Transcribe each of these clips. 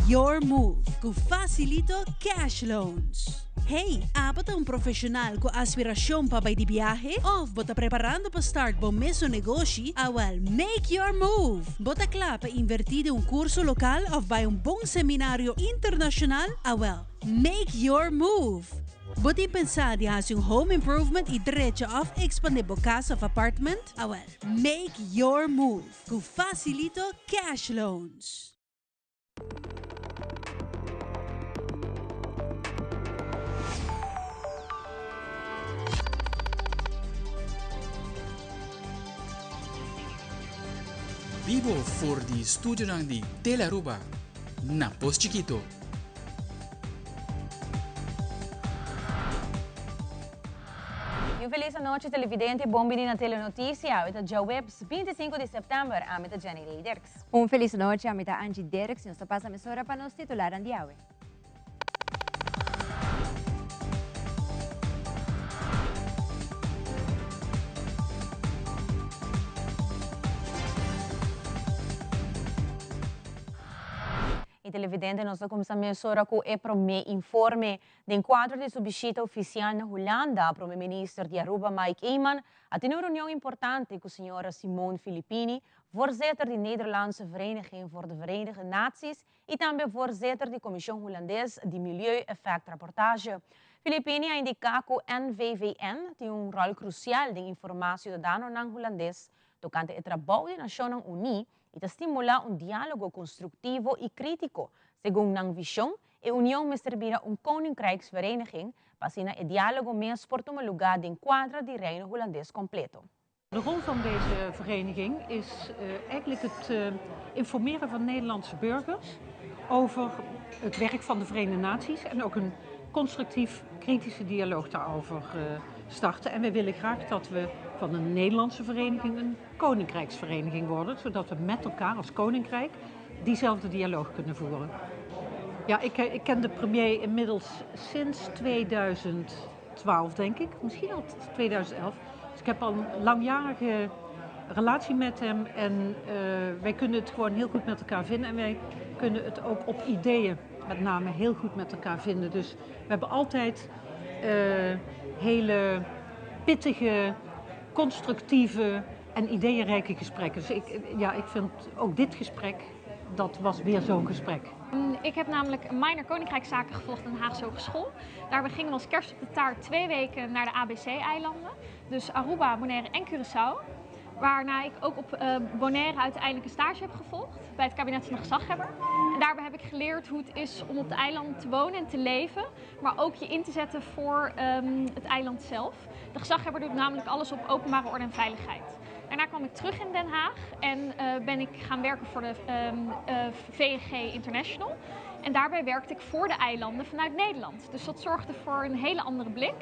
your move ku Facilito Cash Loans. Hey, abo ta un profesional ku aspirashon pa bai di biahe? Of bo ta preparando pa start bo mesun negoshi? Awel, make your move! Bo ta kla pa invertí den un kurso lokal of bai un bon seminario internashonal? Awel, make your move! Bo tin pensá di hasi un home improvement i drecha of ekspandé bo kas of apartment? Awel, make your move ku Facilito Cash Loans! Bibo for di studionan di Telearuba na Pos Chikito. Y un feliz anochi televidente, bon bini na Telenoticia. Awe ta djaweps 25 di september, ami ta Jenny Rey Dirks. Un felis nochi, ami ta Angie Dirks y nos ta pasa mesora pa nos titularnan di awe. Y televidente nos ta cuminsa mesora cu e prome informe. Den cuadro di su bishita oficial na Hulanda, Prome Minister di Aruba Mike Eman a tene un reunion importante cu señora Simone Filippini, voorzitter di Nederlandse Vereniging voor de Verenigde Naties y tambe voorzitter di Comision Hulandes di Milieu-effectrapportage. Filippini a indica cu NVVN tin un rol crucial den informa ciudadanonan Hulandes tocante e trabou di Nacionnan Uni y ta stimula un dialogo constructivo y critico. Segun nan vision, e union mester bira un Koninkrijksvereniging pa asina e dialogo mes por tuma luga den cuadra di Reino Hulandes completo. De rol van deze vereniging is eigenlijk het informeren van Nederlandse burgers over het werk van de Verenigde Naties en ook een constructief kritische dialoog daarover starten. En wij willen graag dat we van een Nederlandse vereniging een koninkrijksvereniging worden, zodat we met elkaar als koninkrijk diezelfde dialoog kunnen voeren. Ja, ik, ik ken de premier inmiddels sinds 2012, denk ik, misschien al 2011. Dus ik heb al een langjarige relatie met hem en wij kunnen het gewoon heel goed met elkaar vinden. En wij kunnen het ook op ideeën met name heel goed met elkaar vinden. Dus we hebben altijd hele pittige, constructieve en ideeënrijke gesprekken. Dus ik, ja, ik vind ook dit gesprek, dat was weer zo'n gesprek. Ik heb namelijk een minor Koninkrijkszaken gevolgd aan de Haagse Hogeschool. Daarbij gingen we als kerst op de taart 2 weken naar de ABC-eilanden. Dus Aruba, Bonaire en Curaçao. Waarna ik ook op Bonaire uiteindelijk een stage heb gevolgd bij het kabinet van de gezaghebber. En daarbij heb ik geleerd hoe het is om op de eilanden te wonen en te leven. Maar ook je in te zetten voor het eiland zelf. De gezaghebber doet namelijk alles op openbare orde en veiligheid. Daarna kwam ik terug in Den Haag en ben ik gaan werken voor de VNG International. En daarbij werkte ik voor de eilanden vanuit Nederland. Dus dat zorgde voor een hele andere blik.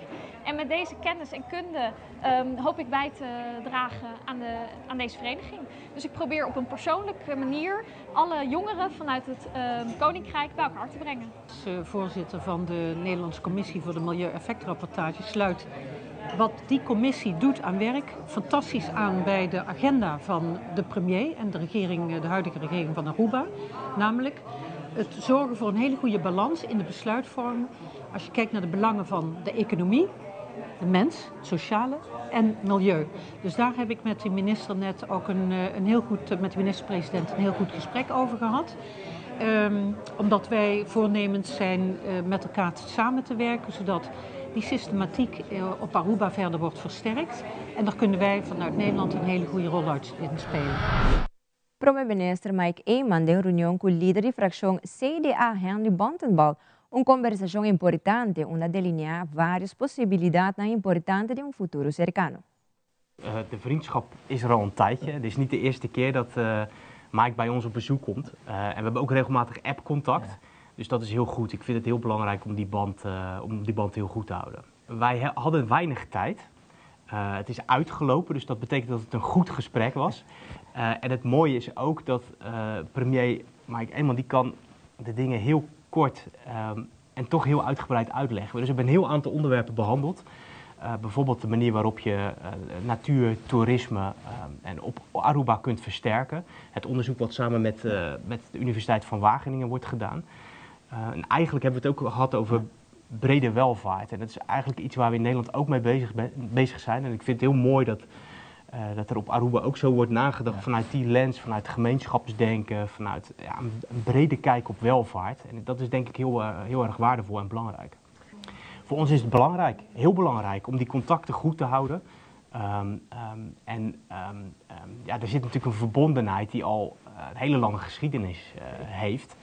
En met deze kennis en kunde hoop ik bij te dragen aan deze vereniging. Dus ik probeer op een persoonlijke manier alle jongeren vanuit het Koninkrijk bij elkaar te brengen. Als voorzitter van de Nederlandse Commissie voor de Milieu-effectrapportage sluit wat die commissie doet aan werk fantastisch aan bij de agenda van de premier en de regering, de huidige regering van Aruba. Namelijk het zorgen voor een hele goede balans in de besluitvorming. Als je kijkt naar de belangen van de economie, de mens, het sociale en milieu. Dus daar heb ik met de minister net ook een heel goed, met de minister-president een heel goed gesprek over gehad. Omdat wij voornemens zijn met elkaar samen te werken, zodat die systematiek op Aruba verder wordt versterkt. En daar kunnen wij vanuit Nederland een hele goede rol uit in spelen. Prome Minister Mike Eman den reunion cu lider di fraccion CDA Henry Bontenbal. Un conversacion importante unda a delinea varios posibilidadnan importante den un futuro cercano. De vriendschap is er al een tijdje. Het is niet de eerste keer dat Mike bij ons op bezoek komt. En we hebben ook regelmatig app-contact. Dus dat is heel goed. Ik vind het heel belangrijk om die band heel goed te houden. Wij hadden weinig tijd. Het is uitgelopen, dus dat betekent dat het een goed gesprek was. En het mooie is ook dat premier Mike Eman die kan de dingen heel kort en toch heel uitgebreid uitleggen. Dus we hebben een heel aantal onderwerpen behandeld. Bijvoorbeeld de manier waarop je natuur, toerisme en op Aruba kunt versterken. Het onderzoek wat samen met de Universiteit van Wageningen wordt gedaan. En eigenlijk hebben we het ook gehad over brede welvaart. En dat is eigenlijk iets waar we in Nederland ook mee bezig zijn. En ik vind het heel mooi dat er op Aruba ook zo wordt nagedacht vanuit die lens, vanuit gemeenschapsdenken, vanuit ja, een brede kijk op welvaart. En dat is denk ik heel erg waardevol en belangrijk. Voor ons is het belangrijk, heel belangrijk, om die contacten goed te houden. En ja, er zit natuurlijk een verbondenheid die al een hele lange geschiedenis heeft.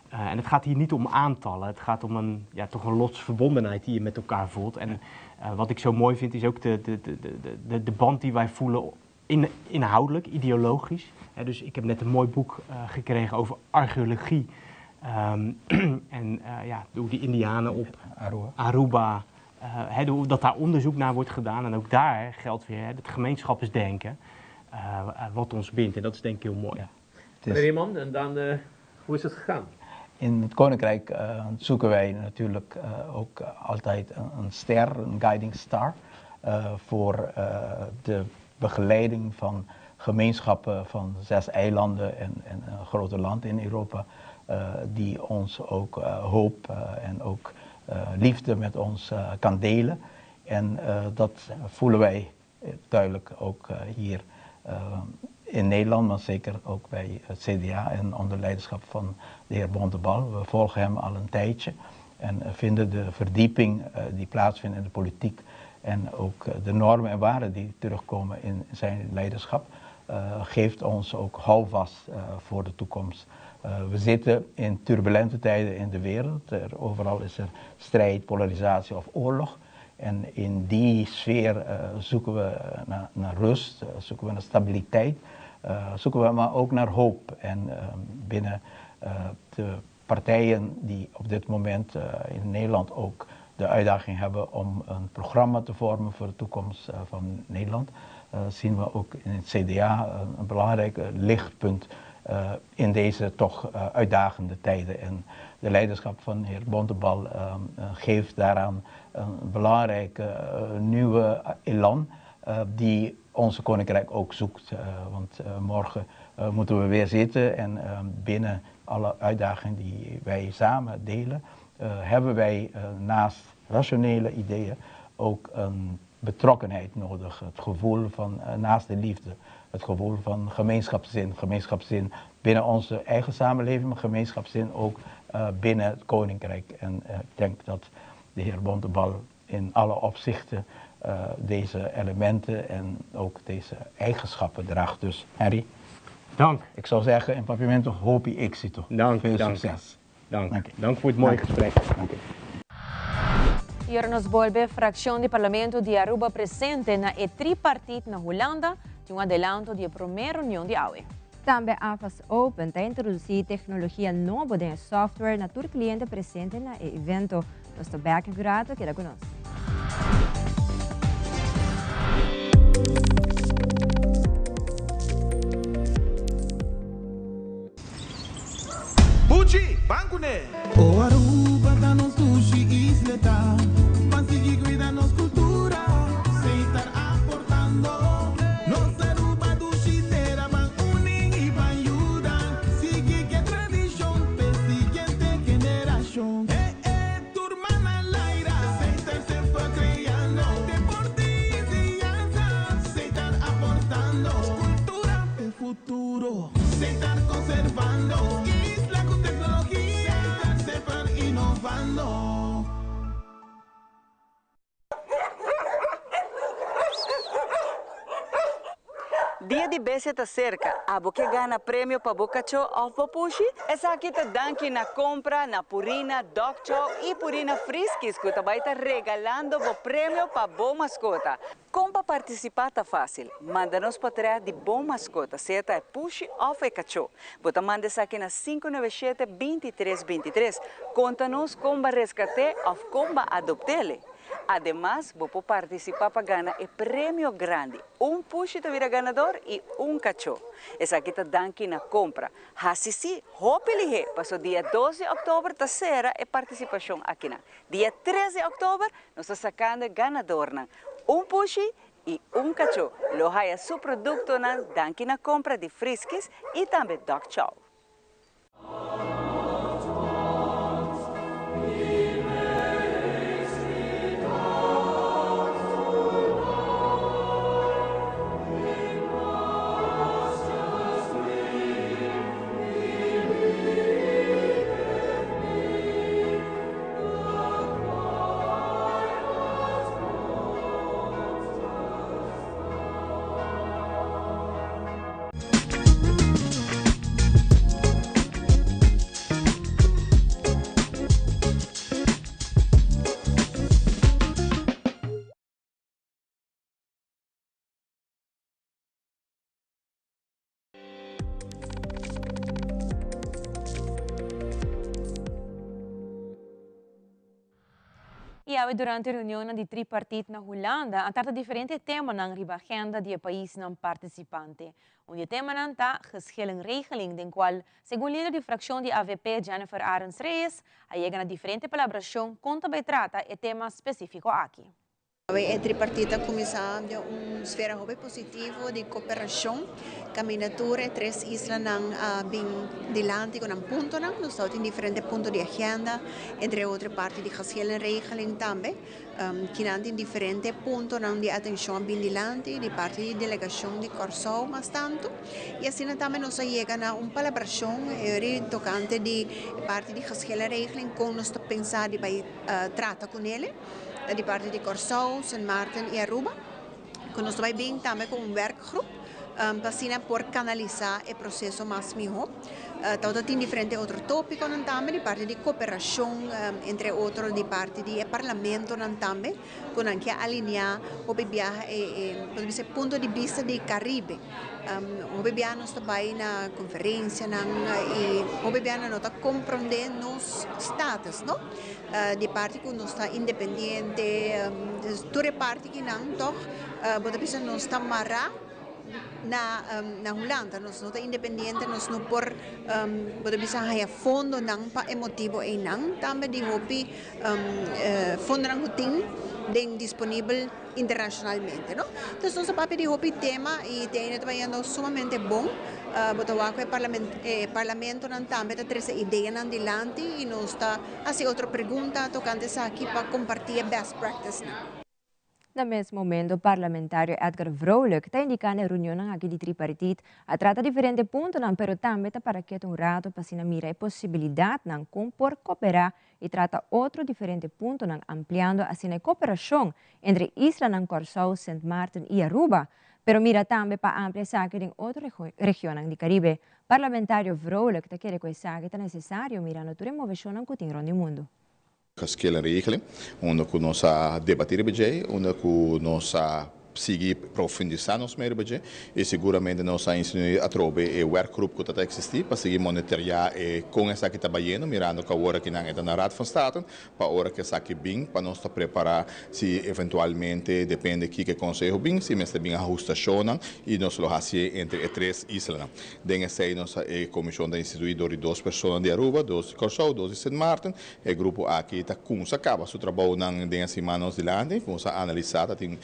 En het gaat hier niet om aantallen, het gaat om een, ja, toch een lotsverbondenheid die je met elkaar voelt. En wat ik zo mooi vind is ook de band die wij voelen inhoudelijk, ideologisch. Dus ik heb net een mooi boek gekregen over archeologie. En ja, hoe die Indianen op Aruba, Aruba hè, dat daar onderzoek naar wordt gedaan. En ook daar geldt weer, hè, het gemeenschapsdenken wat ons bindt. En dat is denk ik heel mooi. Ja. Meneer Eman, en dan, hoe is het gegaan? In het Koninkrijk zoeken wij natuurlijk ook altijd een ster, een guiding star, voor de begeleiding van gemeenschappen van zes eilanden en een grote land in Europa, die ons ook hoop en ook liefde met ons kan delen. En dat voelen wij duidelijk ook hier in Nederland, maar zeker ook bij het CDA en onder leiderschap van de heer Bontebal. We volgen hem al een tijdje en vinden de verdieping die plaatsvindt in de politiek en ook de normen en waarden die terugkomen in zijn leiderschap, geeft ons ook houvast voor de toekomst. We zitten in turbulente tijden in de wereld. Overal is er strijd, polarisatie of oorlog. En in die sfeer zoeken we naar rust, zoeken we naar stabiliteit, zoeken we maar ook naar hoop. En binnen de partijen die op dit moment in Nederland ook de uitdaging hebben om een programma te vormen voor de toekomst van Nederland, zien we ook in het CDA een belangrijk lichtpunt in deze toch uitdagende tijden. En de leiderschap van de heer Bontebal geeft daaraan een belangrijke nieuwe elan die onze koninkrijk ook zoekt. Want morgen moeten we weer zitten en binnen alle uitdagingen die wij samen delen, hebben wij naast rationele ideeën ook een betrokkenheid nodig. Het gevoel van naast de liefde, het gevoel van gemeenschapszin, gemeenschapszin binnen onze eigen samenleving, maar gemeenschapszin ook binnen het koninkrijk. En ik denk dat de heer Bontebal in alle opzichten deze elementen en ook deze eigenschappen draagt. Dus Henry, Dank. Ik zou zeggen in Papiamento, hopi éxito. Dank, Veel dank. succes. Dank. Dank je. Dank voor het mooie Dank. gesprek. Dank je. Y awor nos bolbe fraccion di Parlamento di Aruba presente na e tripartiet na Hulanda, tin un adelanto di prome reunion di awe. Tambe AFAS Open ta introduci tecnologia nobo di software na tur cliente presente na evento. Nos ta back grato, keda cu nos. Buchi, ban cune! O Aruba ta nos dushi isla ta. Ban sigui cuida nos cultura, Setar aportando. Nos Aruba dushi tera, ban uni y ban yuda. Sigui cu tradicion, pa siguiente generacion. Eh, eh, tur man a laira. Setar semper creando. Deporte y enseñanza. Setar aportando. Cultura, el futuro. Setar conservando. Isla con tecnología. Setar semper innovando. Dia di Bestia ta cerca. Abo kier gana premio pa bo cacho of bo pushi? Esaki ta danki na compra na Purina Dog Chow y Purina Friskies cu tambe ta regalando bo premio pa bo mascota. Con pa participa ta facil. Manda nos portret di bo mascota, sea e pushi of e cacho. Bo ta manda esaki na 597 2323. Conta nos con b'a rescat'e of con b'a adopt'e. Ademas, bo por partisipá pa gana e premio grandi, un pushi ta bira ganador i un kachó. Esaki ta danki na kompra. Hasi sí hopi lihé, paso dia dos di òktober ta sera e partisipashon akinan. Dia tres di òktober nos ta sakando e ganadornan, un pushi i un kachó lo haya su produktonan danki na kompra di Friskies i tambe Dog Chow. I awe durante reunionnan di tripartit na Hulanda a trata diferente temanan riba agenda di e paisnan partisipante. Un di e temanan ta geschillenregeling den kual, segun lider di frakshon di avp Jennifer Arends Reyes, a yega na diferente palabrashon kon ta bai trata e tema spesífiko aki. Awe e tripartit a kuminsá den un sfera hopi positivo di koperashon kaminda tur e tres islanan a bin dilanti ku nan puntonan. Nos tabatin diferente punto di agenda, entre otro e parti di geschillenregeling tambe. Kinan tin diferente puntonan di atenshon a bin dilanti di parti di delegashon di Kòrsou mas tantu. I asina tambe nos a yega na un palabrashon tokante di e parti di geschillenregeling kon nos ta pensa di bai trata kunele. Di parti di Kòrsou, Sint Maarten i Aruba ku nos ta bai bin tambe ku un werkgroep pa asina por kanalisá e proseso mas mihó. Tabata tin diferente otro tópikonan tambe di parti di koperashon entre otro di parti di e parlamentonan tambe ku nan ke alineá hopi biaha e por bisa e punto di bista di Karibe. Hopi biaha nos ta bai na konferensianan i hopi biaha nan no ta komprondé nos status no. Di parti ku nos ta independiente, tur e parti kinan tòg bo ta bisa nos ta mará na na Hulanda, nos no ta independiente, nos no por bo ta bisa haña fondonan pa e motibu einan, tambe di hopi fondonan ku tin den disponibel internacionalmente no. Entonces nos a papia di hopi tema y te ainda ta bayendo sumamente bon. Bo ta wak cu e parlamentonan tambe ta trece ideanan dilanti y nos ta haci otro pregunta tocante esaki pa comparti e best practicenan. Na mes momento parlamentario Edgar Vrolijk ta indica na e reunionnan aki di tripartiet a trata diferente puntonan pero tambe ta para keto un rato pa asina mira e posibilidadnan con por coopera i trata otro diferente puntonan ampliando asina e koperashon entre islanan Kòrsou, Sint Maarten i Aruba, pero mira tambe pa amplia esaki den otro regionnan di Karibe. Parlamentario Vrolijk ta kere ku esaki ta nesesario mirando tur e moveshonnan ku tin rònt di mundu. Geschillenregeling, unda ku nos a debatí riba dje, unda ku nos a sigui profundisá nos mei riba dje i siguramente nos a insinuí atrobe e werkgroep ku ta ta eksistí pa sigui monitoreá e kon esaki ta bayendo mirando ku awor akinan e ta na Raad van State pa ora ku esaki bin pa nos ta prepará si eventualmente depende kiko e konseho bin si mester bin ahustashonnan i nos lo hasié entre e tres islanan. Den esei nos a e komishon ta instituí dor di dos persona di Aruba, dos di Kòrsou, dos di Sint Maarten. E grupo aki ta kumsa kaba su trabounan den e siman nos dilanti, kumsa analisá ta tin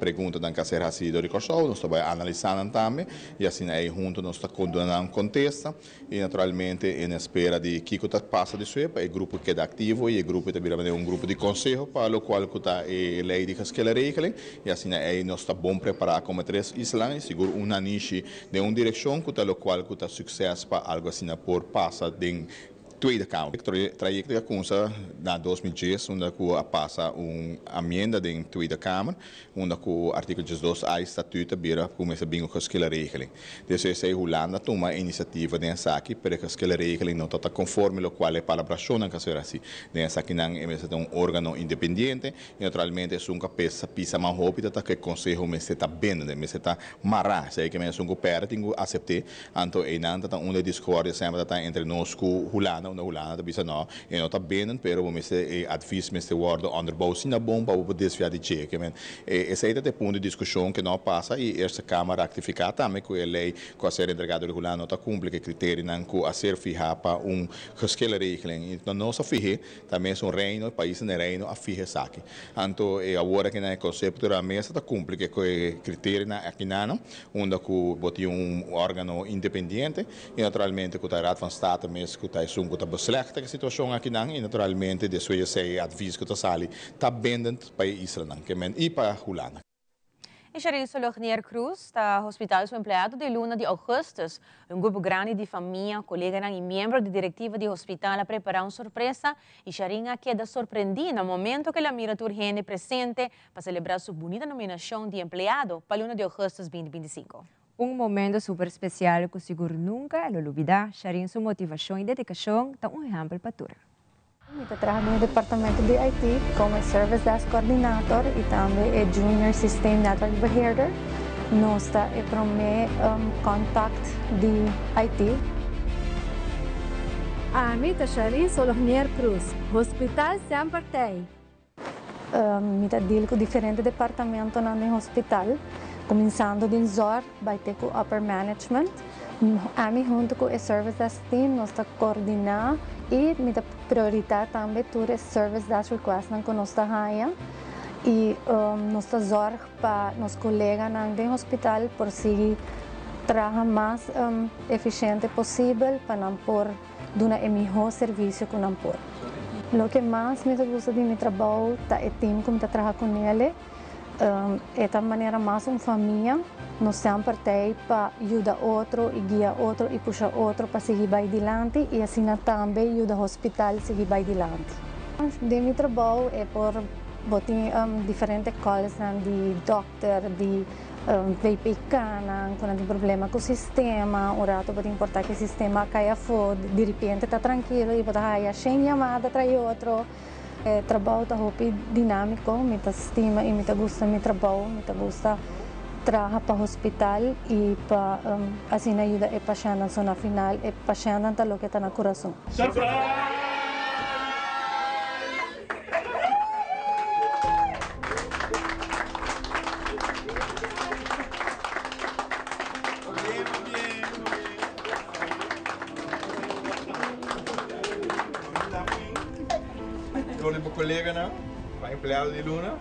preguntanan ku a ser hasi dor di Kòrsou, nos ta bai analisá nan tambe i asina ei huntu nos ta duna nan kontesta i naturalmente en espera di kiko ta pasa despues pa e grupo keda aktivo i e grupo ta bira manera un grupo di konseho pa lokual ku ta e lei di geschillenregeling i asina ei nos ta bon prepará komo tres islan i sigur un nanishi den un direkshon ku ta lokual ku ta sukses pa algu asina por pasa den Tweede Kamer. E trayecto a cunsa na 2010 unda cu a pasa un amienda den Tweede Kamer unda cu artikel 12 A e statuut a bira cu mester bin un geschillenregeling. Desde esey Hulanda a tuma e iniciativa den esaki pero e geschillenregeling no ta ta conforme locual e palabracionnan cu a ser haci. Den esakinan e mester ta un organo independiente y naturalmente esun cu a pesa pisa mas hopi ta ta cu e conseho mester ta bindende, mester ta mara. Esey ke men esun cu perde tin cu acepte. Anto einan ta ta unda e discordia semper ta ta entre nos ku Hulanda. unda Hulanda ta bisa no, e no ta bindend, pero bo mester e advies mester wordo onderbouw asina bon pa bo por desvia di dje. Ke men, esey ta e punto di discusion ke no a pasa y Eerste Kamer a rectifica tambe cu e ley cu a ser entrega door di Hulanda no ta cumpli cu e criterionan cu a ser fiha pa un geschillenregeling. Y nos a fihe Ta mesun Reino, e paisnan den Reino a fiha esaki. Anto e awor aki nan e konsepto riba mesa ta kumpli ku e kriterionan akinanan, unda ku bo tin un organo independiente i naturalmente ku ta Raad van State mes ku ta esun ku ta beslecht e situashon akinan i naturalmente despues di esei e advies ku ta sali ta bindend pa e islanan ke men i pa Hulanda. E Sharil Solognier Cruz ta hospital su empleado di luna di augustus. Un grupo grandi di famia, coleganan y miembro di directiva di hospital a prepara un sorpresa y Sharin a keda sorprendi na momento cu el a mira tur hende presente pa celebra su bunita nominacion di empleado pa luna di augustus 2025. Un momento super special cu sigur nunca el lo lubida. Sharin su motivacion y dedicacion ta un ehempel pa tur. Mi ta traha den e departamento di IT como e Service Desk Coordinator y tambe e Junior Systeem Netwerk Beheerder. Nos ta e prome contact di IT. Ami ta Sharine Solognier Cruz, Hospital Semper Tei. Mi ta deal cu diferente departamentonan den hospital, cuminsando den zorg bay te cu upper management. Ami hunto cu e service desk team nos ta coordina y mi ta priorita tambe tur e service desk requestnan cu nos ta haya y nos ta zorg pa nos coleganan den hospital por sigui traha mas eficiente posibel pa nan por duna e mihó servisio ku nan por. Loke mas mi ta gusta di mi trabou ta e tim ku mi ta traha kunele. E ta manera mas un famia. Nos semper ta ei pa yuda otro i guia otro i pusha otro pa sigui bai dilanti i asina tambe yuda hospital sigui bai dilanti. Den mi trabou e por bo tin diferente callsnan di dòkter, di VPK-nan ku nan tin problema ku sistema, un rato bo tin porta ku e sistema a kai afó, diripiente ta trankilo i bo ta haya shen yamada tras otro. E trabou ta hopi dinámiko, mi ta stima i mi ta gusta mi trabou, mi ta gusta traha pa hospital i pa asina yuda e pashèntnan, so na final e pashèntnan ta loke ta na kurason. Dor di bo coleganan, pa empleado di luna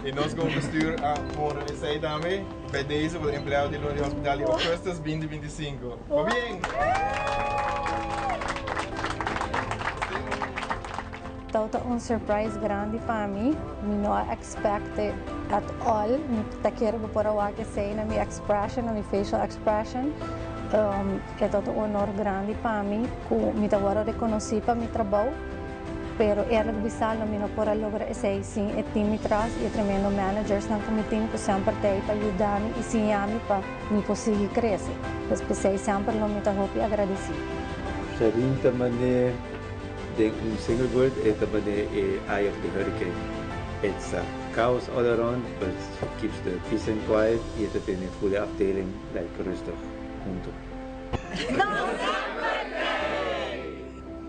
y nos como bestuur a honra esey tambe bij deze bo ta empleado di luna di Hospital di Augustus 2025. Pabien! Tabata un surprise grandi pa mi, mi no a expect it at all, mi ta kere bo por a wak esey na mi expression, na mi facial expression, e tabata un honor grandi pa mi cu mi ta worde reconoci pa mi trabou, pero eerlijk bisa lo mi no por a logra esey sin e team mi tras y e tremendo managersnan cu mi tin cu semper ta ey pa yuda mi y siña mi pa mi por sigui crece, pues p'esey semper lo mi ta hopi agradeci. Sharin ta mane Den un single word e ta bane e eye of the hurricane. It's a chaos all around but she keeps the peace and quiet y e ta tene full e afdeling like rustig hunto.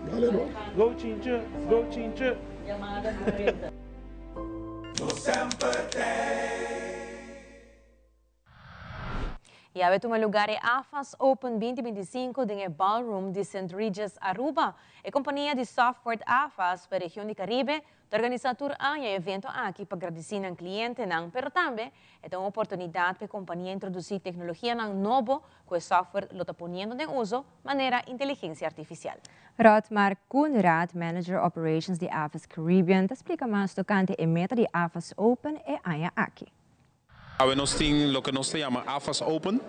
Dale Rob. Go Chinche, go Chinche. Y awe tuma lugar e AFAS Open 2025 den e Ballroom di St. Regis Aruba. E compania di software AFAS pa e region di Caribe ta organisa tur aña e evento aki pa gradici nan clientenan, pero tambe e ta un oportunidad pa e compania introduci tecnologianan nobo cu e software lo ta poniendo den uso, manera inteligencia artificial. Rotmar Koenraad, Manager Operations di AFAS Caribbean, ta splica mas tocante e meta di AFAS Open e aña aki. Awe nos tin loke nos ta yama AFAS Open.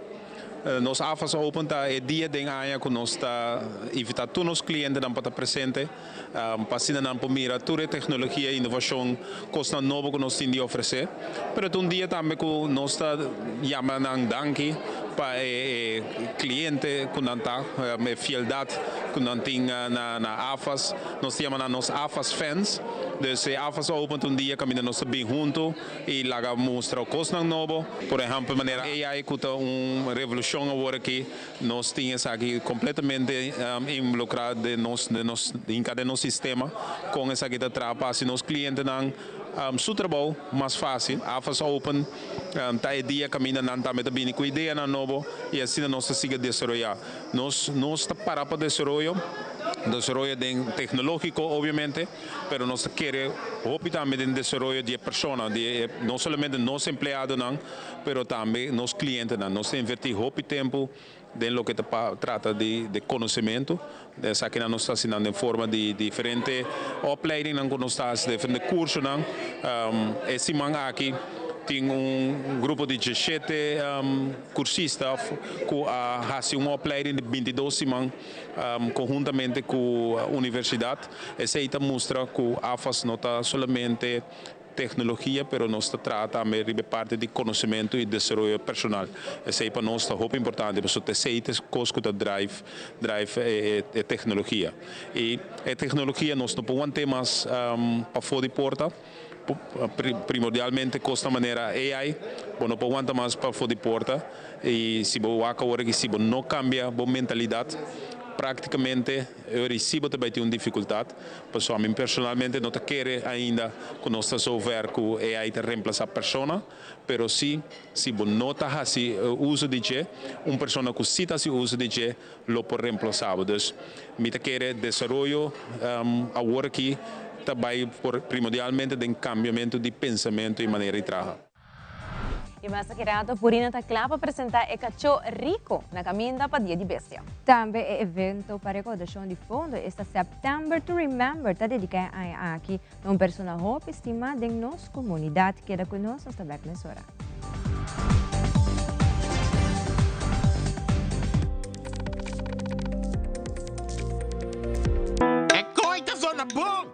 Nos AFAS Open ta e dia den aña ku nos ta invitá tur nos klientenan pa ta presente, pa asina nan por mira tur e teknologia, inovashon, kosnan nobo ku nos tin di ofresé. Pero ta un dia tambe ku nos ta yama nan danki pa e cliente cu nan ta, e fieldad cu nan tin na AFAS. Nos ta yama nan nos AFAS fans. Dus e AFAS Open ta un dia caminda nos ta bin hunto y laga mustra cosnan nobo. Por ehempel manera AI cu ta un revolucion awor aki, nos tin esaki completamente involucra den nos den nos hinca den nos sistema con esaki ta traha pa haci nos clientenan su trabou mas fácil. AFAS Open ta e dia kaminda nan tambe ta bini ku ideanan nobo i asina nos ta sigui desaroyá. Nos nos ta para pa desaroyo, desaroyo den teknológiko obviamente, pero nos ta kere hopi tambe den desaroyo di e persona, di e no solamente nos empleadonan, pero tambe nos klientenan. Nos ta invertí hopi tempu Den loke ta trata di konosementu, esakinan nos ta hasi nan den forma di diferente opleidingnan ku nos ta hasi, diferente kursonan. E siman aki tin un grupo di diesshete kursista ku a hasi un opleiding di bintidos siman konhuntamente ku universidat. Esei ta mustra ku AFAS no ta solamente tecnologia, pero nos ta traha tambe riba e parti di conocemento y desaroyo personal. Esey pa nos ta hopi importante, pasobra ta esey ta e cos cu ta drive drive e tecnologia. Y e tecnologia nos no por want'é mas pafó di porta, primordialmente cosnan manera AI, bo no por wanta mas pafó di porta y si bo wak awor aki si bo no cambia bo mentalidad, practicamente e recibo ta bay tin un dificultad. Pasobra mi personalmente no ta kere ainda ku nos ta zover ku AI ta remplasá persona, pero sí si bo no ta hasi uso di dje, un persona ku sí ta hasi uso di dje lo por remplasá bo. Dus mi ta kere desaroyo awor aki ta bai por primordialmente den kambiamentu di pensamentu i manera di traha. I mas aki rato Purina ta kla pa presentá e kachó rico na kaminda pa Dia di Bestia. Tambe e evento pa rekoudashon di fondo esta September to Remember ta dediká e aña aki na un persona hopi stimá den nos komunidat. Keda ku nos, nos ta bèk mesora. E kooi ta zona bon!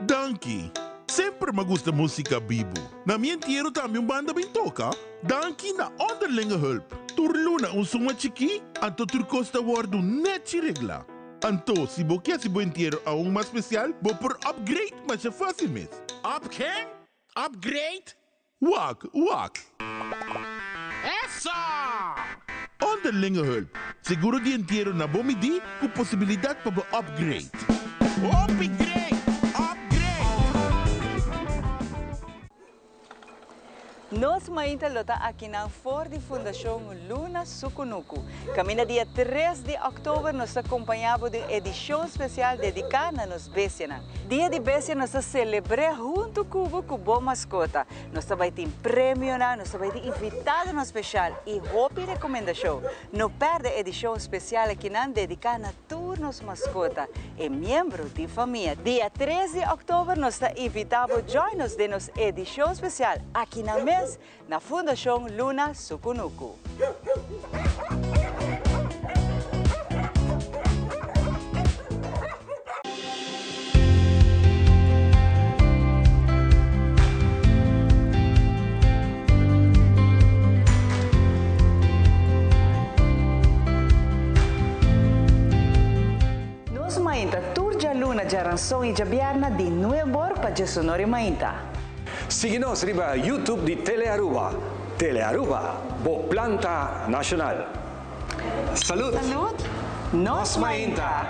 Danki! Semper m'a gusta musica bibu. Na mi entiero tambe un banda bin toca. Danki na Onderlinge Hulp. Tur luna un suma chikí, anto tur cos ta wordu nechi regla. Anto, si bo ke haci bo entiero aun mas special, bo por upgrade masha facil mes. Up ken? Upgrade? Wak, wak. Eso! Onderlinge Hulp, seguro di entiero na bo midí ku posibilidat pa bo upgrade. Hopi great! Upgrade! Nos mainta lo ta akinan for di Fundashon Luna Sukunuku. Kaminda dia tres di òktober nos ta kompañá bo den edishon spesial dediká na nos bestianan. Dia di Bestia nos ta selebr'é huntu ku bo ku bo maskota. Nos ta bai tin premionan, nos ta bai tin invitadonan speshal i hopi rekomendashon. No pèrdè edishon spesial akinan dediká na tur nos maskota, e miembro di famia. Dia tres di òktober nos ta invitá bo join nos den nos edishon spesial akinan mes na Fundashon Luna Sukunuku. Nos mainta tur djaluna, djaranson i djabièrna di nuebor pa djesonor i mainta. Sigui nos riba YouTube di Telearuba. Telearuba, bo planta nacional. Salud! Salud! Nos mainta!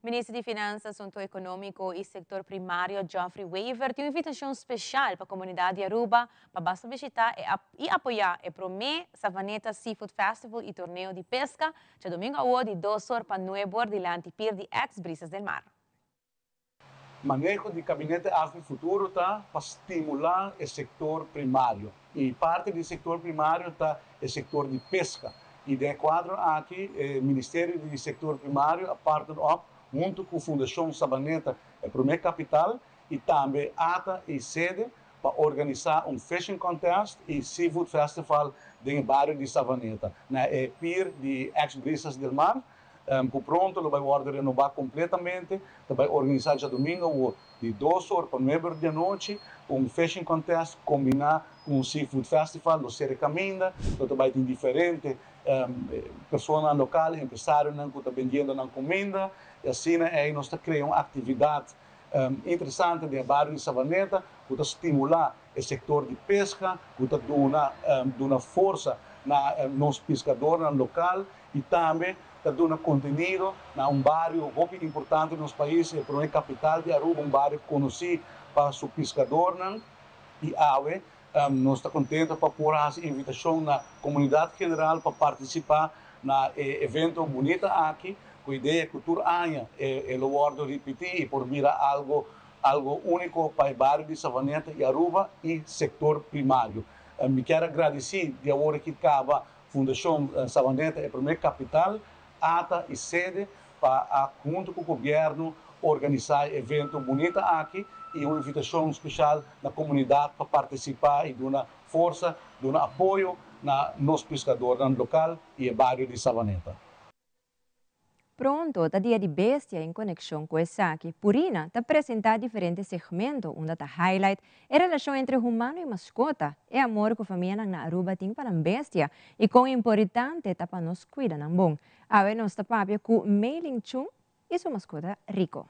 Minister di Finansa, Asunto Economico y Sector Primario Geoffrey Wever tin un invitacion special pa comunidad di Aruba pa basta bishita y apoya e prome Savaneta Seafood Festival y Torneo di Pesca djadomingo awo di dos or pa nuebe or dilanti pier di ex Brisas del Mar. Maneho di Gabinete Afri Futuro ta pa stimulá e sektor primario i parti di sektor primario ta e sektor di peska i den e kuadro aki e Ministerio di Sektor Primario a partner up huntu ku Fundashon Sabaneta e Promé Kapital i tambe ata i sede pa. pa organisa un fishing contest y seafood festival den e bario di Savaneta, na e pier di ex Brisas del Mar, cu pronto lo bay wordo renoba completamente. Ta bay organisa djadomingo awo di dos or pa nuebe or di anochi un fishing contest combina cu un seafood festival. Lo cera e caminda, lo ta bay tin diferente personanan local, empresarionan cu ta bendiendo nan cuminda y asina ey nos ta crea un actividad interesante den e bario di Savaneta cu ta stimula e sector di pesca, cu ta duna duna forsa na nos piscadornan local y tambe ta duna contenido na un bario hopi importante den nos pais, e prome capital di Aruba, un bario conoci pa su piscadornan y awe nos ta contento pa por haci invitacion na comunidad general pa participa na e evento bunita aki, cu idea cu tur aña e lo wordo ripiti y por bira algo algo unico pa e bario di Savaneta y Aruba y sector primario. Mi kier a gradici di awor aki caba Fundacion Savaneta e prome capital, ata y sede pa a hunto cu gobierno organisa e evento bunita aki y un invitacion special na comunidad pa participa y duna forsa, duna apoyo na nos piscadornan local y e bario di Savaneta. Pronto ta Dia di Bestia en konekshon ku esaki Purina ta presentá diferente segmento unda ta highlight e relashon entre humano i maskota, e amor ku famianan na Aruba tin pa nan bestia i kon importante ta pa nos kuida nan bon. Awe nos ta papia ku Meiling Chung i su maskota Rico.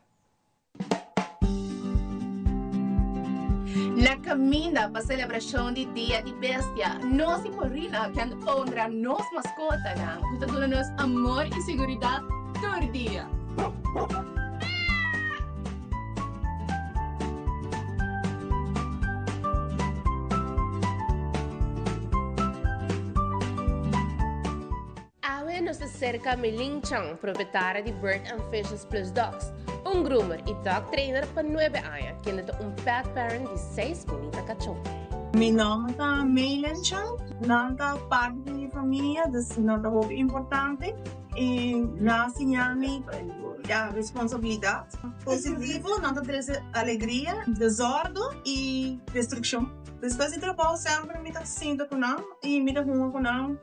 Na kaminda pa selebrashon di Dia di Bestia, nos di Purina kian honra nos maskotanan ku ta duna nos amor i siguridat tur dia. Awe nos ta serka Meilin Chang, propietaria di Bird and Fishes Plus Dogs, un groomer y dog trainer pa nuebe aña, kende ta un pet parent di seis bunita kachó. Mi nomber ta Meilin Chang, nan ta parti di mi famia, dus nan ta hopi importante y nan a siña mi ya responsabilidad. Positivo, nan ta trece alegria, desordo y destruccion. Despues di trabou semper mi ta sinta cu nan y mi ta hunga cu nan.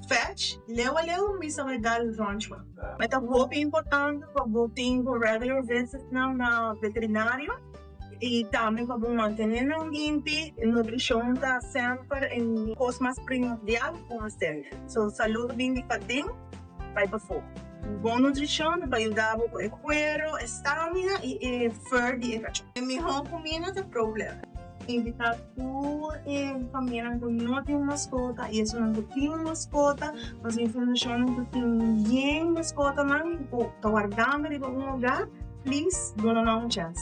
Fetch, leu a leu mi sa bai dal rondje. E ta hopi importante pa bo tin bo regular visits nan na veterinario y tambe pa bo mantene nan limpi. Nutricion ta semper e cos mas primordial cu mester. So salud bin di paden bai pafo. Bon nutricion ta bai yuda bo cu e cuero, e stamina y e fur di e cacho. E miho cuminda ta Pro-Plan. Invitá tur e famianan ku no tin un maskota i esunnan ku tin un maskota. Nos tin fundashonnan ku tin yen maskotanan ku ta wardando riba un hogar. Please duna nan un chèns.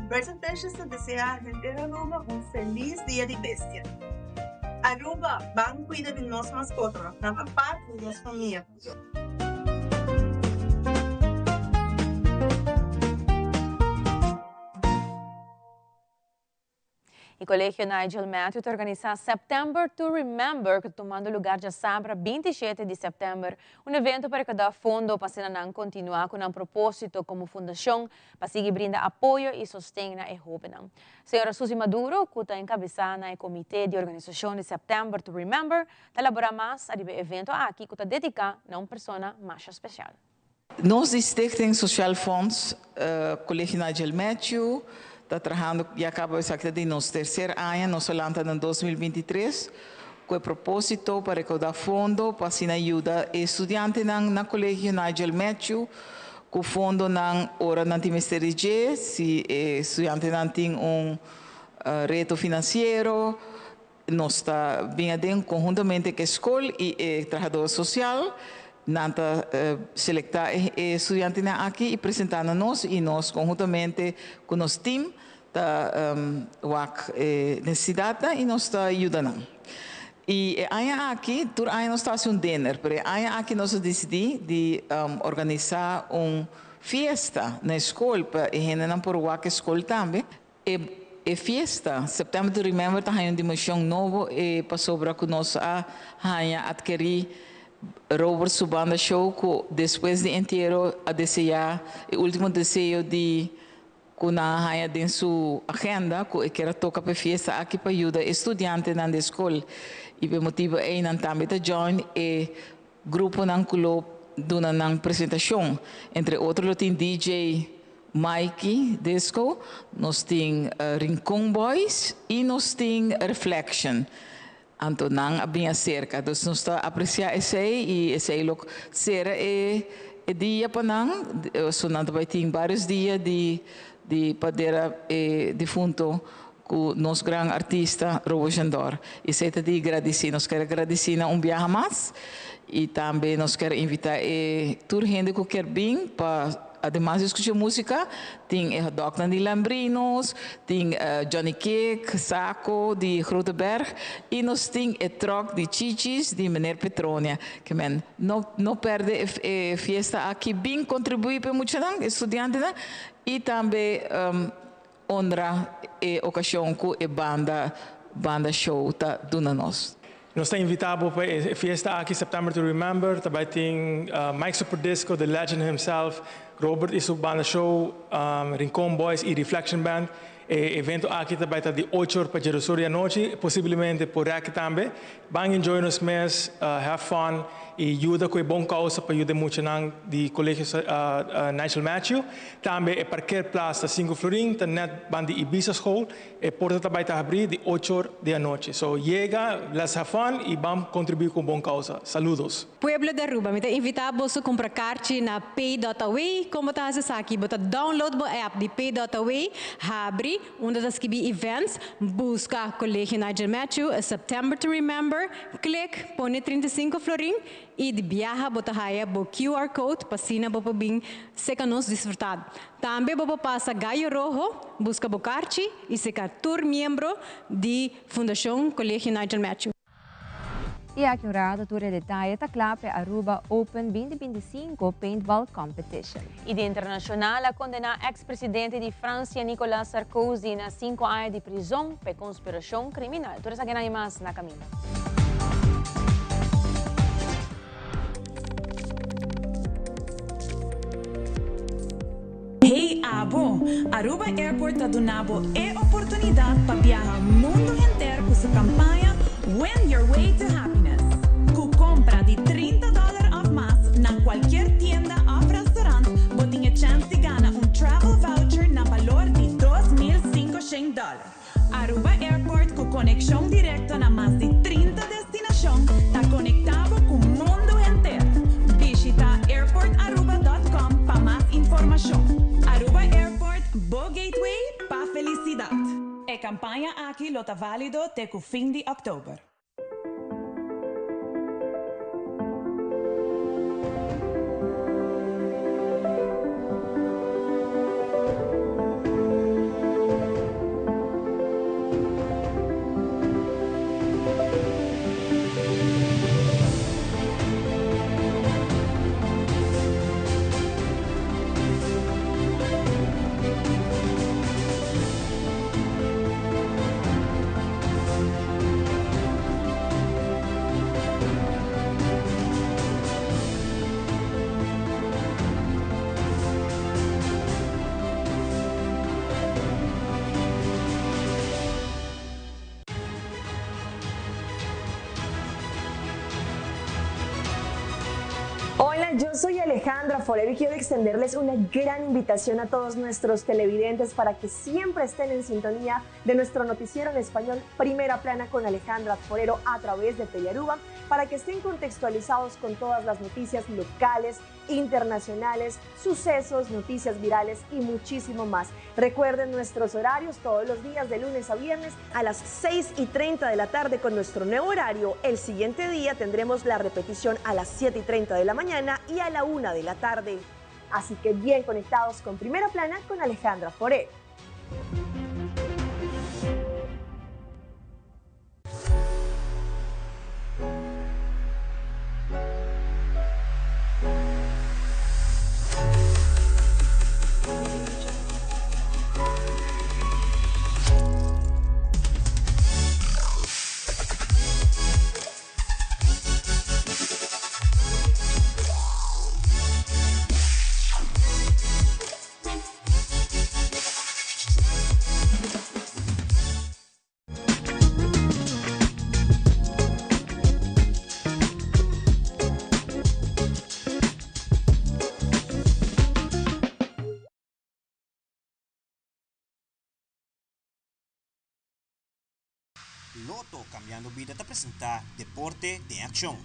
Birds and Fishes ta deseá henter Aruba un felis Dia di Bestia. Aruba, ban kuida di nos maskotanan. Nan ta parti di nos famia. E Colegio Nigel Matthew ta organisa September to Remember cu ta tumando lugar djasabra 27 di september, un evento pa recauda fondo pa asina nan continua cu nan proposito como fundacion pa sigui brinda apoyo y sosten na e hobennan. Señora Suzy Maduro, cu ta encabesa na e comite di organisacion di September to Remember, ta elabora mas ariba e evento aki cu ta dedica na un persona masha special. Nos di Stichting Sociaal Fonds Colegio Nigel Matthew ta trahando ya caba esaki ta di nos tercer aña, nos a lanta na 2023 cu e proposito pa recauda fondo pa asina yuda e studiantenan na Colegio Nigel Matthew cu fondonan ora nan tin mester di dje, si e studiantenan tin un reto financiero. Nos ta bin aden conhuntamente cu e scol y e trahador social. Nan ta selecta e estudiantenan aki y presenta na nos y nos conhuntamente cu nos team ta wak e necesidadnan y nos ta yuda nan. Y e aña aki, tur aña nos ta haci un dinner, pero e aña aki nos a dicidi di organisa un fiesta na e scol pa e hendenan por wak e scol tambe. E e fiesta, September to Remember ta haña un dimenshon nobo e pasobra ku nos a haña atkerí Robert su banda show ku despues di entiero a deseá e último deseo di ku nan a haña den su agenda ku e kier a toka pa e fiesta aki pa yuda e studiantenan di e skol i pa e motibu ei nan tambe ta join e gruponan ku lo duna nan presentashon. Entre otro lo tin DJ Mikey Disco, nos tin Rincon Boys i nos tin Reflection. Anto nan a bin aserka. Dus nos ta apresiá esei i esei lo sera e e dia pa nan. So nan ta bai tin vários dia di di pa dera e difunto ku nos gran artista Robo Jandor. Esei ta di gradisí. Nos kier a gradisí nan un biaha mas i tambe nos kier invitá e tur hende ku kier bin pa Ademas di skucha músika, tin e hotdognan di Lambrinos, tin Johnny Cake, Saco di Grote Berg i nos tin e tròk di Chichis di Meneer Petronia. Ke men, no no pèrdè e fiesta aki, bin kontribuí pa e muchanan, e studiantenan i tambe honra e okashon ku e banda banda show ta duna nos. Nos ta invita bo pa e fiesta aki September to Remember ta bai tin Mike Super Disco, the legend himself, Robert y su banda show, Rincon Boys y Reflection Band. E evento aki ta bai ta di ocho or pa djeros or di anochi, posiblemente por rek tambe. Ban enjoy nos mes, have fun y yuda cu e bon causa pa yuda e muchanan di Colegio Nigel Matthew. Tambe e parkeerplaats ta cinco florin, ta net ban di Ibiza School. E porta ta bai ta habrí di ocho or di anochi. So yega, let's have fun y ban contribui cu un bon causa. Saludos. Pueblo di Aruba, mi ta invita boso cumpra carchi na Pay dot Away. Con bo ta haci esaki? Bo ta download bo app di Pay dot Away, habri unda ta skibi events, busca Colegio Nigel Matthew, A September to Remember, click, pone 35 florin y di biaha bo ta haya bo QR code pa asina bo por bin seca nos disfruta. Tambe bo por pasa Gallo Rojo, busca bo carchi y seca tur miembro di Fundacion Colegio Nigel Matthew. Y aki un rato tur e detaye ta cla p'e Aruba Open 2025 Paintball Competition. Y di internacional a condena ex presidente di Francia Nicolas Sarkozy na 5 aña di prizon p'e conspiracion criminal. Tur esakinan y mas na caminda. Hey abo! Aruba Airport ta duna bo e oportunidad pa biaha mundo henter cu su campaña Win Your Way to Happiness. Cu compra di 30 dollar of mas na cualkier tienda of restaurant bo tin e chance di gana un travel voucher na balor di 2500 dollar. Aruba Airport cu conexion directo na mas di 30 destinacion ta conecta bo cu mundo henter. Bishita airportaruba.com pa mas informacion. Aruba Airport, bo gateway pa felicidad. E campaña aki lo ta valido te cu fin di october. Hola, yo soy Alejandra Forero y quiero extenderles una gran invitación a todos nuestros televidentes para que siempre estén en sintonía de nuestro noticiero en español Primera Plana con Alejandra Forero a través de Telearuba para que estén contextualizados con todas las noticias locales, internacionales, sucesos, noticias virales y muchísimo más. Recuerden nuestros horarios todos los días de lunes a viernes a las 6 y 30 de la tarde con nuestro nuevo horario. El siguiente día tendremos la repetición a las 7 y 30 de la mañana y a la 1 de la tarde. Así que bien conectados con Primera Plana con Alejandra Forero. Lotto Cambiando Bida ta presenta Deporte den Accion.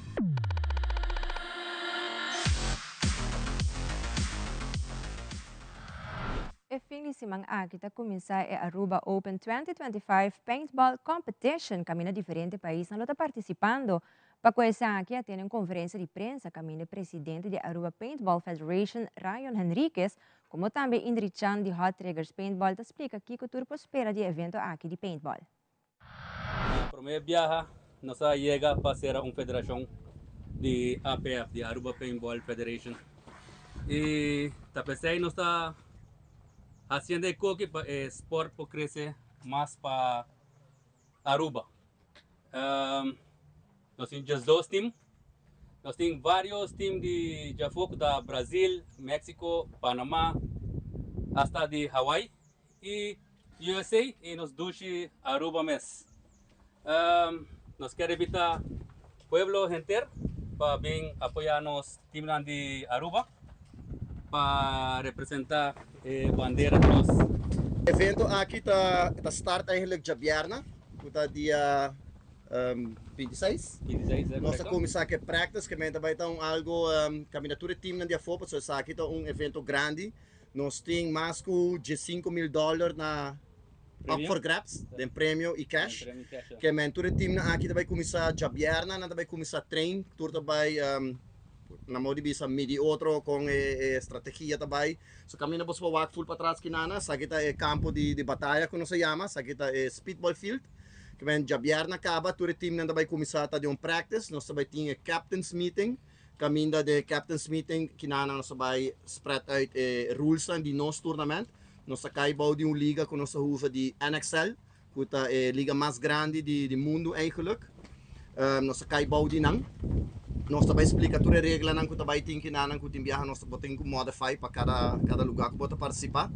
E fin di siman aki ta cuminsa e Aruba Open 2025 Paintball Competition caminda diferente paisnan lo ta participando. Pa cu esaki a tene un conferencia di prensa caminda e presidente di Aruba Paintball Federation Rayon Henriquez como tambe Indri Chan di Hot Triggers Paintball ta splica kico tur por spera di e evento aki di paintball. Na prome biaha nos a yega pa sera un federacion di APF, di Aruba Paintball Federation. Y ta pesey nos ta haciendo e koki pa e sport por crece mas pa Aruba. Nos tin 12 team. Nos tin varios team di djafó ku ta Brazil, Mexico, Panama, hasta di Hawaii i USA i nos dushi Aruba mes. Nos kier invita pueblo henter pa bin apoya nos teamnan di Aruba pa representa e bandera di nos. Evento aki ta ta start eigenlijk djabièrnè ku ta dia 26. 26, Nos ta kuminsá ku e practice ke men ta bai ta un algo kaminda tur e teamnan di afó pasobra esaki ta un evento grandi. Nos tin mas ku 15,000 dòler na up for grabs den premio i cash. Ke men tur e teamnan aki ta bai kuminsá djabièrnè nan ta bai kuminsá train tur ta bai na modo di bisa midi otro kon e strategia ta bai. So kaminda boso por wak ful patras kinana esaki ta e kampo di bataya ku nos a yama esaki ta e speedball field. Ke men djabièrnè kaba tur e teamnan ta bai kuminsá ta den un practice nos ta bai tin e captains meeting. Caminda den e captains meeting kinanan nos a bay spread uit e rulesnan di nos tournament. Nos a cay bou di un liga cu nos a usa di NXL, cu ta e liga mas grandi di mundo eigenlijk. Nos a cay bou di nan. Nos ta bay splica tur e reglanan cu ta bay tin kinanan cu tin biaha nos bo tin cu modify pa cada cada lugar cu bo ta participa.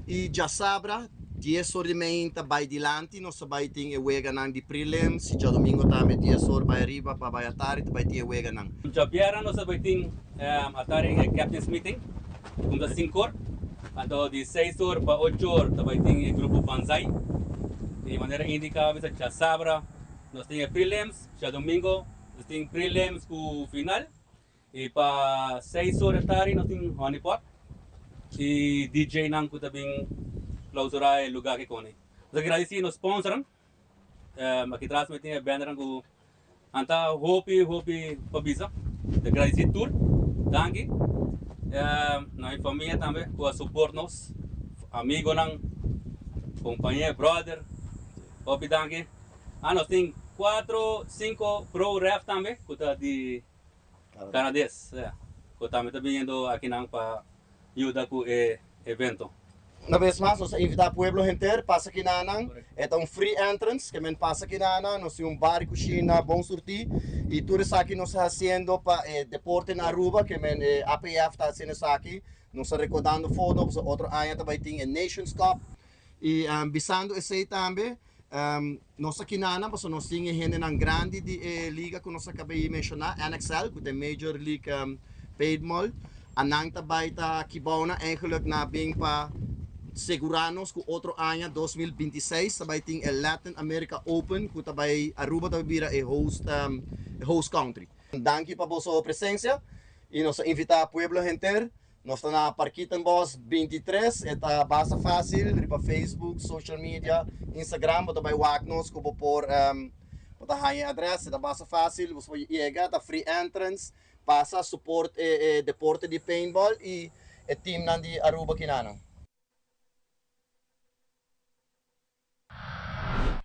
Y djasabra Dies or di meinta bai dilanti nos ta bai tin e weganan di prelims y djadomingo tambe dies or bai ariba pa bai atari ta bai tin e weganan. Djabièrnè nos ta bai tin atari e captains meeting kumsa sinku or, anto di seis or pa ocho or ta bai tin e grupo Banzai. Di manera indica bisa djasabra nos tin e prelims, djadomingo nos tin prelims ku final. Y pa seis or atari nos tin honey pot y DJ nan cu ta bin clausura e lugar aki cone. Nos a gradici nos sponsornan, aki tras mi tin e bannernan cu nan ta hopi hopi pa bisa. Ta gradici tur, danki. Na mi famia tambe cu a support nos, amigonan, compañe, brother, hopi danki. Ah nos tin cuatro, cinco pro ref tambe cu ta di. Canades, cu tambe ta biniendo akinan pa yuda cu e evento. Una bes mas nos ta invita pueblo henter pasa kinanan, e ta un free entrance, ke men pasa kinanan, nos tin un bar y cushina bon surti y tur esaki nos ta haciendo pa e deporte na Aruba, ke men e APF ta haciendo esaki, nos ta recordando fodo pasobra otro aña ta bay tin e Nations Cup y bisando esey tambe. Nos ta kinanan pasobra nos tin e hendenan grandi di e liga ku nos a kaba di menshoná, NXL, ku ta e Major League Paintball. Anan ta bai ta kibounan eigenlijk na bin pa segurá nos ku otro aña, 2026, ta bai tin e Latin America Open ku ta bai Aruba ta bai bira e host e host country. Danki pa boso presensia i nos ta invitá pueblo henter. Nos ta na Parkietenbos 23, e ta basta fácil riba Facebook, social media, Instagram, bo ta bai wak nos ku bo por bo ta haña e adrès, e ta basta fácil, bo por yega, ta free entrance, pasa support e deporte di paintball i e teamnan di Aruba kinanan.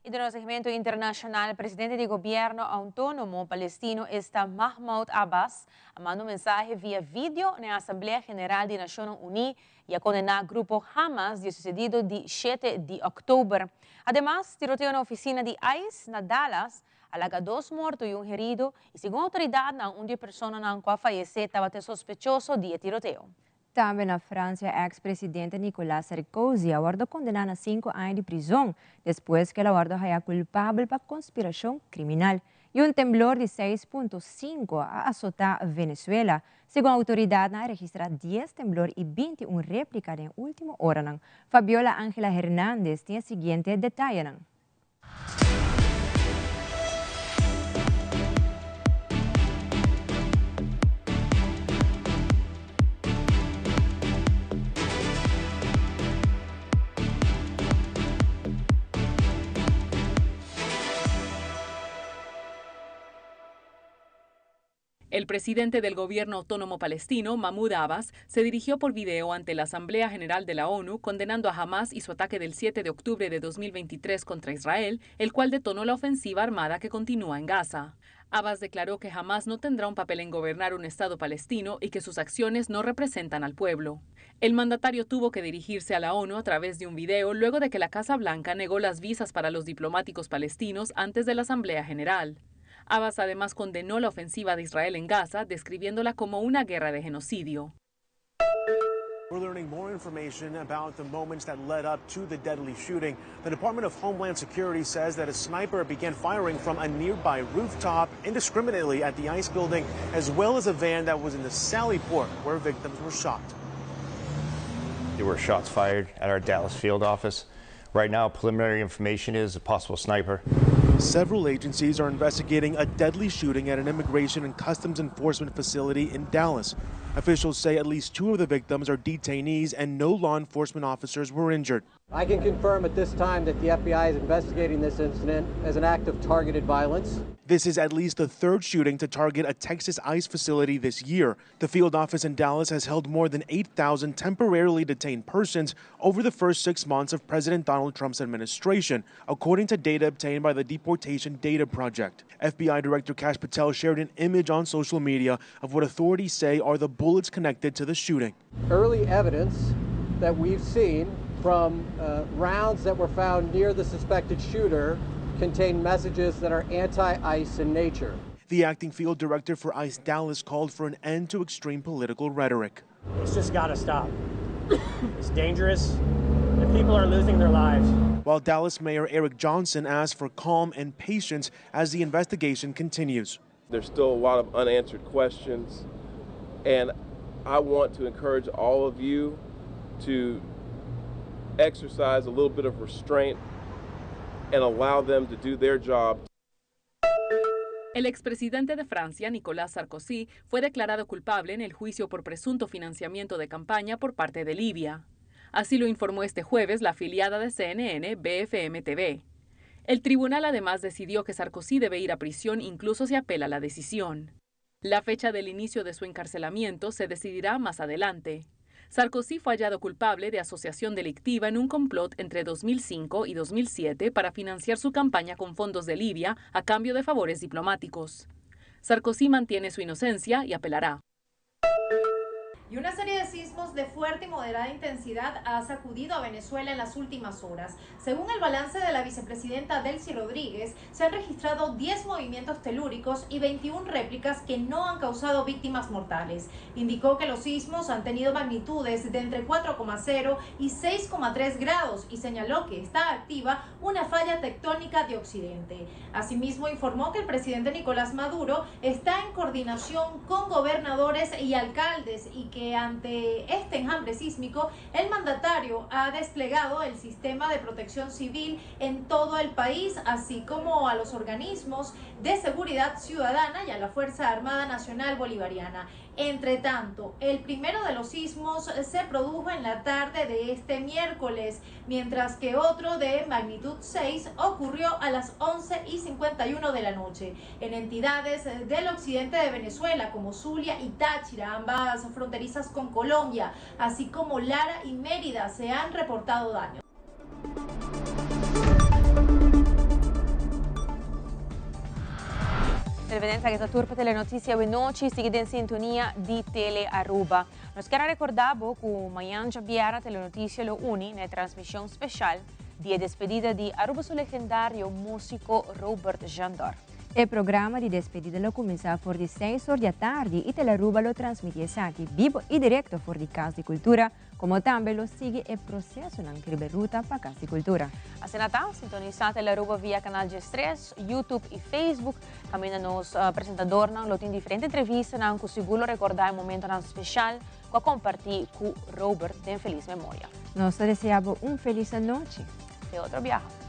Y den nos segmento internacional, presidente di gobierno autonomo palestino esta Mahmoud Abbas a manda un mensahe via video na e Asamblea General di Nacionnan Uni y a condena grupo Hamas di e sucedido di shete di october. Ademas, tiroteo na oficina di ice na Dallas a laga dos morto y un herido y segun autoridadnan un di e personanan cu a fayece tabata e sospechoso di e tiroteo. Tambe na Francia ex presidente Nicolas Sarkozy a wordo condena na 5 aña di prizon despues cu el a wordo haya culpabel pa conspiracion criminal. Y un temblor di 6.5 a azota Venezuela. Segun autoridadnan a registra 10 temblor y 21 replica den ultimo oranan. Fabiola Angela Hernandez tin e siguiente detayenan. El presidente del gobierno autónomo palestino, Mahmoud Abbas, se dirigió por video ante la Asamblea General de la ONU condenando a Hamas y su ataque del 7 de octubre de 2023 contra Israel, el cual detonó la ofensiva armada que continúa en Gaza. Abbas declaró que Hamas no tendrá un papel en gobernar un Estado palestino y que sus acciones no representan al pueblo. El mandatario tuvo que dirigirse a la ONU a través de un video luego de que la Casa Blanca negó las visas para los diplomáticos palestinos antes de la Asamblea General. Abbas además condenó la ofensiva de Israel en Gaza, describiéndola como una guerra de genocidio. We're learning more information about the moments that led up to the deadly shooting. The Department of Homeland Security says that a sniper began firing from a nearby rooftop indiscriminately at the ICE building, as well as a van that was in the Sallyport where victims were shot. There were shots fired at our Dallas field office. Right now, preliminary information is a possible sniper. Several agencies are investigating a deadly shooting at an Immigration and Customs Enforcement facility in Dallas. Officials say at least two of the victims are detainees and no law enforcement officers were injured. I can confirm at this time that the FBI is investigating this incident as an act of targeted violence. This is at least the third shooting to target a Texas ICE facility this year. The field office in Dallas has held more than 8,000 temporarily detained persons over the first six months of President Donald Trump's administration, according to data obtained by the Deportation Data Project. FBI Director Kash Patel shared an image on social media of what authorities say are the bullets connected to the shooting. Early evidence that we've seen from uh, rounds that were found near the suspected shooter contain messages that are anti ICE in nature. The acting field director for ICE Dallas called for an end to extreme political rhetoric. It's just got to stop. It's dangerous, and people are losing their lives. While Dallas Mayor Eric Johnson asked for calm and patience as the investigation continues. There's still a lot of unanswered questions, and I want to encourage all of you to exercise a little bit of restraint and allow them to do their job. El expresidente de Francia, Nicolas Sarkozy, fue declarado culpable en el juicio por presunto financiamiento de campaña por parte de Libia. Así lo informó este jueves la afiliada de CNN, BFM TV. El tribunal además decidió que Sarkozy debe ir a prisión incluso si apela la decisión. La fecha del inicio de su encarcelamiento se decidirá más adelante. Sarkozy fue hallado culpable de asociación delictiva en un complot entre 2005 y 2007 para financiar su campaña con fondos de Libia a cambio de favores diplomáticos. Sarkozy mantiene su inocencia y apelará. Y una serie de sismos de fuerte y moderada intensidad ha sacudido a Venezuela en las últimas horas. Según el balance de la vicepresidenta Delcy Rodríguez, se han registrado 10 movimientos telúricos y 21 réplicas que no han causado víctimas mortales. Indicó que los sismos han tenido magnitudes de entre 4,0 y 6,3 grados y señaló que está activa una falla tectónica de Occidente. Asimismo, informó que el presidente Nicolás Maduro está en coordinación con gobernadores y alcaldes y que ante este enjambre sísmico, el mandatario ha desplegado el sistema de protección civil en todo el país, así como a los organismos de seguridad ciudadana y a la Fuerza Armada Nacional Bolivariana. Entre tanto, el primero de los sismos se produjo en la tarde de este miércoles, mientras que otro de magnitud 6 ocurrió a las 11 y 51 de la noche en entidades del occidente de Venezuela como Zulia y Táchira, ambas fronterizas con Colombia, así como Lara y Mérida, se han reportado daños. Televidencia que ta tur pa Telenoticia awe nochi, sigui den sintonia di Tele Aruba. Nos kier a recorda bo cu mañan djabièrnè Telenoticia lo uni na e transmision special di e despedida di Aruba su legendario musico Robert Jandor. E programa di despedida lo cuminsa for di seis or di atardi y Telearuba lo transmiti esaki bibo y directo for di Cas di Cultura Como tambe lo sigui e procesonan riba e ruta pa Cas di Cultura. Asina ta, sintonisa Telearuba via Canal 13, YouTube y Facebook. Caminda nos presentadornan lo tin diferente entrevistanan cu sigur lo recorda e momentonan special cu a comparti cu Robert den feliz memoria. Nos ta desea bo un feliz anochi. Te otro biaha.